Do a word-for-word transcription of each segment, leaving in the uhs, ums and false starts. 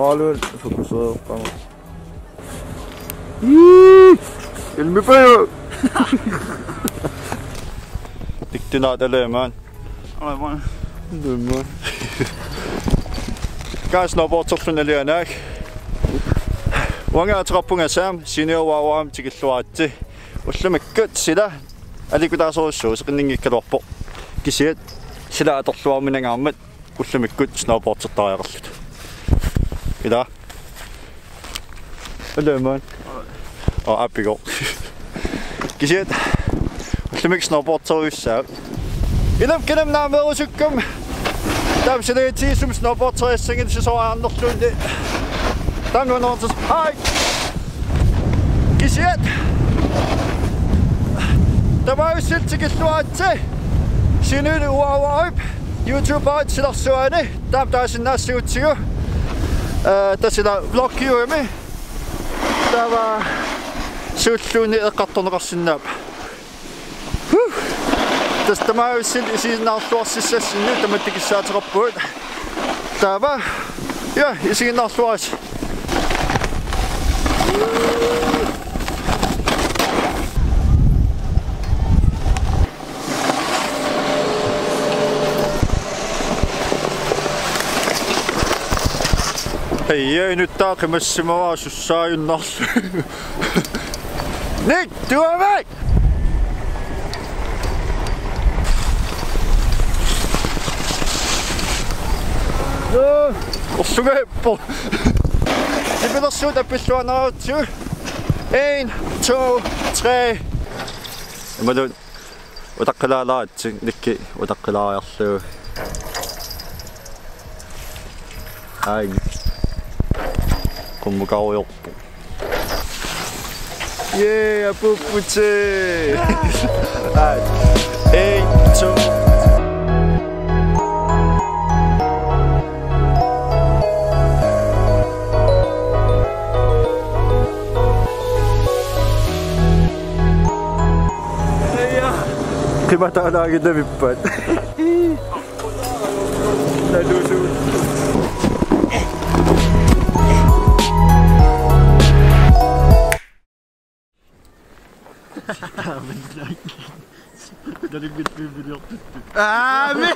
Aalun fokuseerpama. Ii! Ilmipajo! Tiktunaat aliamaan. Aliamaan. Aliamaan. Kaa snowboarderlunga alianaak. Uanga ateqarpunga Sam, Sinu uanga aamma tikilluaritsi. Ullumikkut sila aliikkutaasorujussuuvoq, seqinninngikkaluarpoq. Kisianni sila atorluarminangaarmat ullumikkut snowboardertariaqarluta. Ila. Aliamaan. Aa, appigo. Kisianni ullumikkut snowboarderujussuuvoq. Ilumut kinaana naameerusukkum. Taava sila itiisum snowboarderiassanngilaq sisorarnerluunniit. Taava nuannertut. Hej. Kisianni tamavissilu tikilluaritsi. Sinup uanga uanga aap YouTuberit silarsuaani. Taama taasinnaassigutsigu. Eh, tassa ila vloggiugami. Taava suulluunniit eqqartorneqarsinnaappat. Huh. Tassa tamavissilu isiginnaarluarsissassinnut tamatta kissaateqarpugut. Taava. Ja, isiginnaarluarisi. Hej, ja, nyt taqimassimavara sussaajunnaarlugu. Nik, tuamik! Orlugappoq. Nipilersuut appilluaannaratsigu. En, to, tre. Imaluunniit utaqqilaalaaritsi, Nikki utaqqilaariarlugu. Ai. Qummukarujoorpoq. Jee, apuupputi. Ai. En, to. Qimataalaagillavippat. Nalusu. Nalimmit piiviliortut. Aami.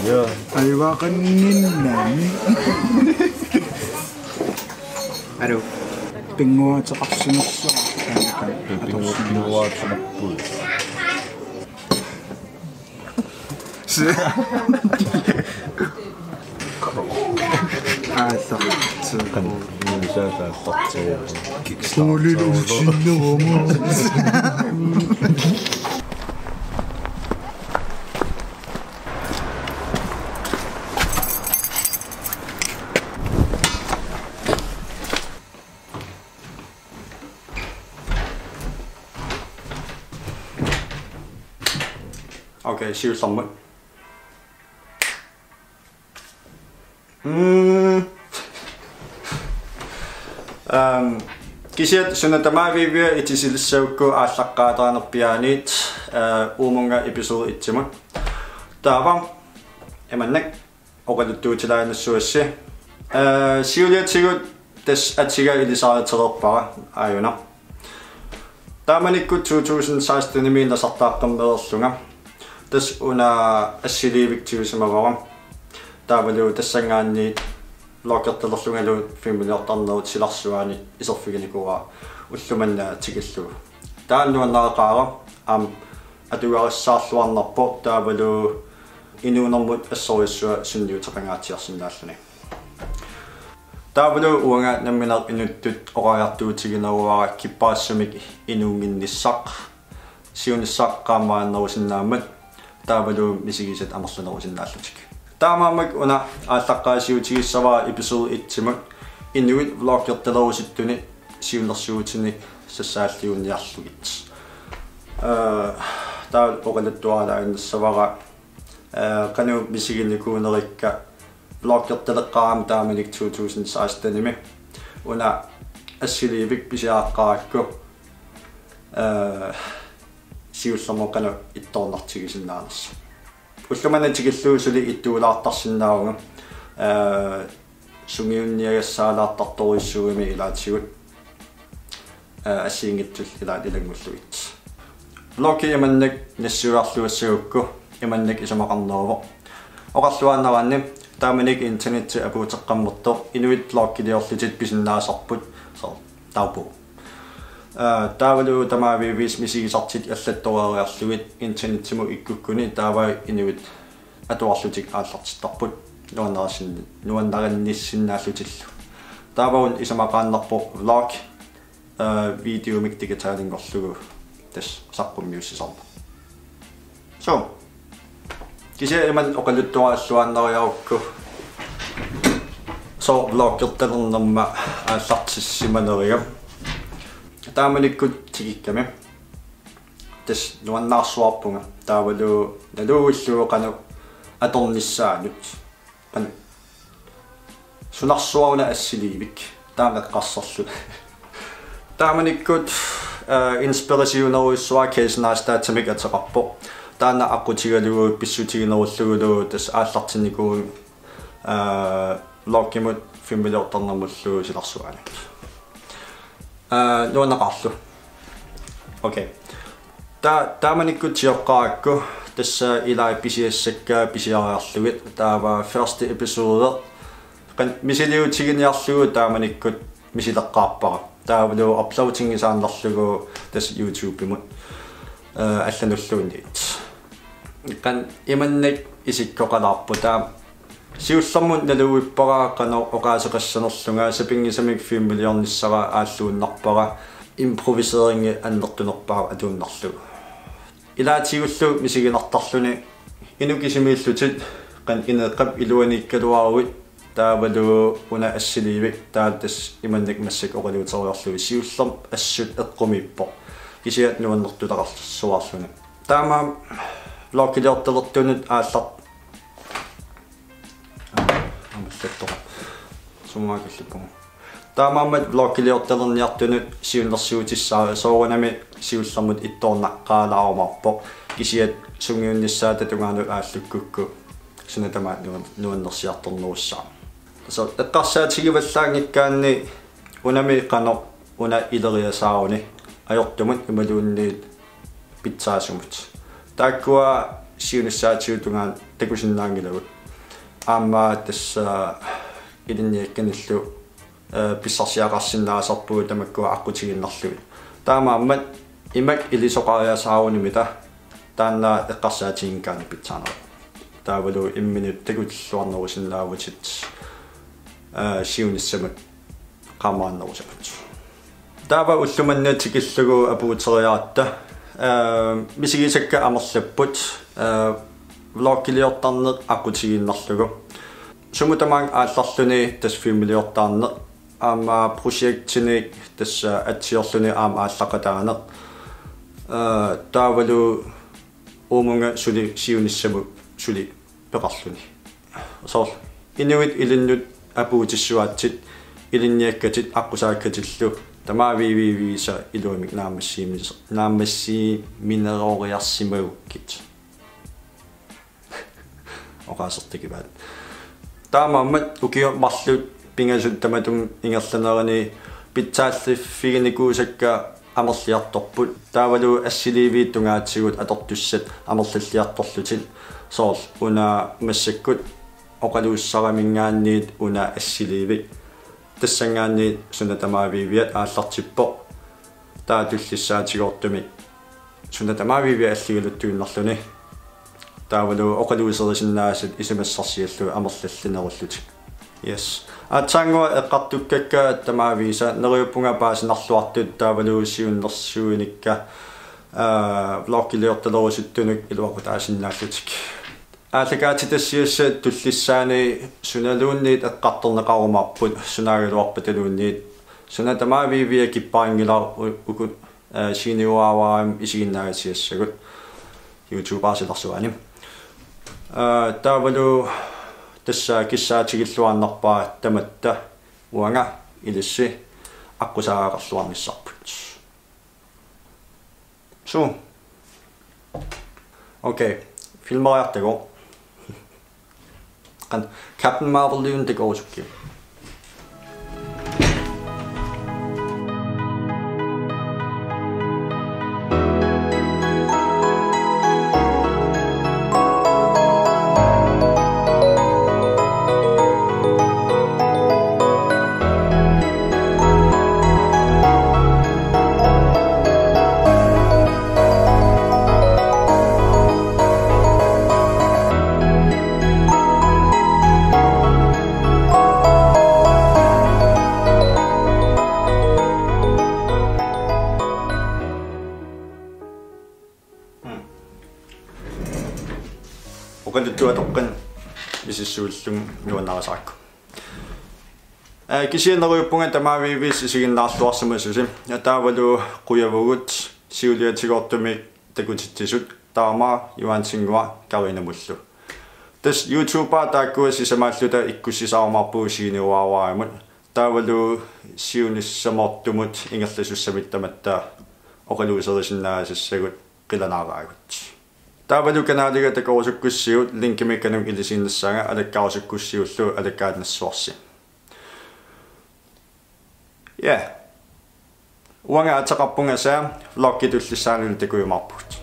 Ja. Aivaaqannginnami. Alo. Pinnguaateqarsimassavara. Pinngu-, pinnguaateqarpugut. Aallartippoq. Qan-, nuusaasaallartigu. Kickstarter. Uulil usinnerama. Okay, siullermut. Mm. Øhm, kisianni suna tamaviiviat itisilissagukku aallaqqaataanerpiaaniit, øh, uumunnga episode etsimut. Taava, imannak. Oqaluttuutilaannassuassi. Øh, siuliatigut tassa atiga ilisaritereerpara aajuna. Taamanikkut to tusind seksten-imi nasartaaqqammereerlunga. Tassa una assiliivik tigusimavara. Taavalu tassanngaanniit vloggertalerlungalu filmiliortarnerup silarsuaani iserfiginikuuara ulloq manna tikillugu. Taanna nuannareqaara aamma atugarissaarluarnarpoq taavalu inuunermut assorujussuaq sunniuteqangaatsiarsinnaalluni. Taavalu uanga nammineq inuttut oqariartuutigineruara kippaassamik inuunnginnissaq, siunissaq qaammaannerusinnaammat, taavalu misigisat amerlanerusinnaallutik. Taamaammat una aallaqqaasiutigissavara episode etsimut inuit vloggertalerusuttunit siunnersuutinik sassaalliunniarlugit. Øh, taava oqaluttuarilaannassavara, øh, qanoq misiginikuunerikka vloggertaleqqaarama taamanikkut to tusind seksten-imi. Una assiliivik pisiaqqaarakku, øh, siullermut qanoq ittoornartigisinnaanersoq. Ullumanna tikillugu suli ittuulaartarsinnaavunga. Aa, sungiunniagassaalaartartorujussuugami ilaatigut. Aa, assigiinngitsullu ilaat ilanngullugit. Vlogi imannak nassiuarluassagukku imannak isumaqarneruvoq. Oqarluaannaraanni taamanikkut internetti apuuteqqammertoq inuit vlogiliorlutik pisinnaasarput. So, taupuu. Aa, taavalu tamaviiviisa misigisartik allattoriarlugit internettimut ikkukkuni taava inuit atuarlutik aallartittarput nuannarissin-, nuannarinnissinnaallutillu. Taava una isumaqaannarpoq vlog, aa, videomik digitalinngorlugu tassa saqqummiussisarpoq. So, kisianni imannak oqaluttuaralluaannariarukku. So, vloggertalernerma aallartissimaneriga. Taamanikkut tikikkami. Tassa nuannaarsuarpunga. Taavalu naluuillugu qanoq atornissaanut. Qanoq sunarsuaq una assiliivik. Taama eqqarsarluni. Taamanikkut, aa, inspirationerujussuaq Casey Neistatamik ateqarpoq. Taanna aqqutigalugu pissutiginerullugulu tassa aallartinnikuugami, aa, vlogimut filmiliortarnermullu silarsuaanut. Aa, nuanneqaarlu. Okay. Ta-, taamanikkut tioqqarakku tassa ilai pisiassakka pisiariarlugit taava første episode. Qanoq misiliutiginiarlugu taamanikkut misileqqaarpara. Taavalu uploadingisaannarlugu tassa YouTubemut, aa, allanulluunniit. Qanoq imannak isikkoqalaarpoq taama. Siullermut naluvippara qanoq oqaaseqassanerlunga sapinngisamik filmiliornissara aalluinnarpara improviseringi annertunerpaaq atuinnarlugu. Ilaatigullu misiginartarluni inuk kisimiillutit qanoq ineeqqap iluaniikkaluaruit taavalu una assiliivik taava tassa imannak massakkut oqaluuteriarlugit siullermik assut eqqumiippoq. Kisianni nuannertutaqarsuarluni. Taamaammat vlogiliortalertunut aallart-, aa, amerlattoq. Sumaakkillippunga. Taamaammat vlogiliortalerniartunut siunnersuutissaavoq soorunami siullermut ittoornaqqaalaarumaarpoq. Kisianni sungiunnissaata tungaanut aallukkukku suna tamaat nuan-, nuannersiartornerussaaq. So, eqqarsaatigivallaanngikkaanni unami qanoq una ileriasaaruni ajortumut imaluunniit pitsaasumut. Taakkua siunissaatigut tungaanut takusinnaanngilagut. Aamma tassa ilinniakkanillu, aa, pissarsiaqarsinnaasarpugut tamakkua aqqutigiinnarlugit. Taamaammat imak ilisoqariasaarunimita taanna eqqarsaatiginngikkaanik pitsaaneruvoq. Taavalu imminut takutilluarnerusinnaavutit, aa, siunissamut qaamaannerusamut. Taava ullumanna tikillugu apuuteriaratta, aa, misigisakka amerlapput, aa, vlogiliortarneq aqqutigiinnarlugu. Sumut tamaanga aallarluni tassa filmiliortarneq aamma projektinik tassa atsiorluni aamma aallaqataaneq. Aa, taavalu uumunnga suli siunissamut suli peqarluni. Soorlu inuit ilinnut apuutissuaatsit ilinniakkatit aqqusaakkatillu tamaviiviisa iluamik naammassiimis-, naammassiimineroriarsimagukkit. Oqaasertakivaat. Taamaammat ukiut marluk pingasut tamatuma ingerlanerini pitsaalliffiginikuusakka amerliartorput. Taavalu assiliiviit tungaatigut atortussat amerlalliartorlutik. Soorlu una massakkut oqaluussaraminngaanniit una assiliivik. Tassanngaanniit suna tamaviiviat aallartippoq. Taava tullissaatigoortumik suna tamaviiviat alligaluttuinnarluni. Taavalu oqaluuserisinnaasat isumassarsiallu amerlallinerullutik. Yes. Aatsaannguaq eqqartukkakka tamaviisa neriuppunga paasinarluartut taavalu siunnersuinikka, aa, vlogiliortalerusuttunut iluaqutaasinnaallutik. Aallakaatitassiassat tullissaani sunaluunniit eqqartorneqarumaarput sunaagaluarpataluunniit suna tamaviivia kipparinngilara u-, uku, aa, siiniuaavaaramik isiginnaagassiassagut YouTubera silarsuaani. Aa, taavalu tassa kissaatigilluarnerpaaq tamatta uanga ilissi aqqusaagaqarluarnissarput. Suu. Okay, filmeriartagu. Qan-, Captain Marveliunit takorusukkit. Oqaluttuatoqqani misissuillunga nuannarisarakku. Aa, kisianni neriuppunga tamaviiviis isiginnaarluarsimasusi. Taavalu qujavugut siuliatigoortumik takutitsisut Taama Johansenngua Karinamullu. Tassa YouTuberit taakkua sisamaalluta ikkussisaarumaarpugut siunersuarimut. Taavalu siunissamoortumut ingerlasussamik tamatta oqaluuserisinnaasassavut qilanaaraagut. Taavalu kanaliga takorusukkussiuk linkimik kanuk ilisiinnassaanga alakkarusukkussiullu alakkaannassuarsi. Ja. Uanga ateqarpunga Sam, vloggi tullissaanut takujumaarpugut.